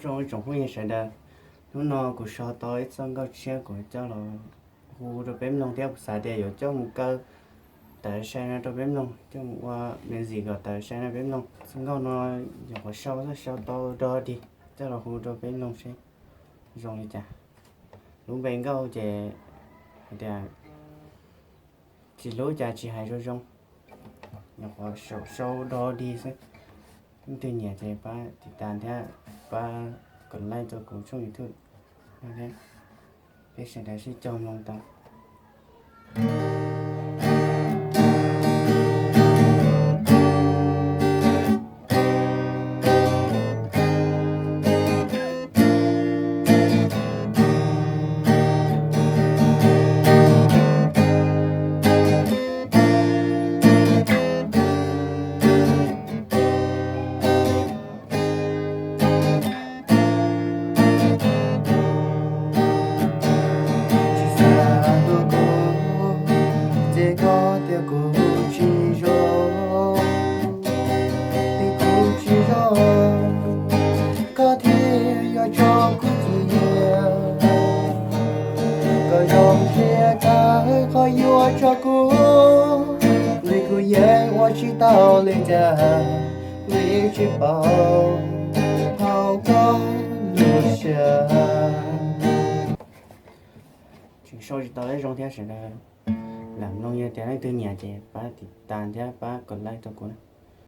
Zoo ib tsoom phooj ywg sawv daws, hnub no kuv sau tau ib txoj nkauj tshiab kuv coj los hu rau peb mloog thiab kuv xav tias yuav coj mus kaw tawm sai no rau peb mloog, coj mus ua music kom tawm sai no peb mloog. Txoj nkauj no nyuam qhuav sau, sau tau dog dig, coj los hu rau peb mloog seb zoo li cas. Lub npe nkauj ces hais tias tsis hlub cas tsis hais zoo zoo, nyuam qhuav sau dog dig xwb. Leej twg nyiam ces pab tiv tas thiab pab kom like rau kuv tshooj YouTube thiab. Peb sawv daws sib cog mloog tau. Tsis xav hlub kuv, ces koj tias kuv tsis zoo, vim kuv tsis zoo, koj thiaj yuav tso kuv cia. Koj zoo siab kawg qhov yuav tso kuv, vim kuv yeej ua tsis tau li cas, vim tsis paub thaum koj nyob sab. Tseem sau tsis tau zoo thiab sawv daws, lam mloog, yog tias leej twg nyiam ces pab tiv tas thiab pab kom like rau kuv na.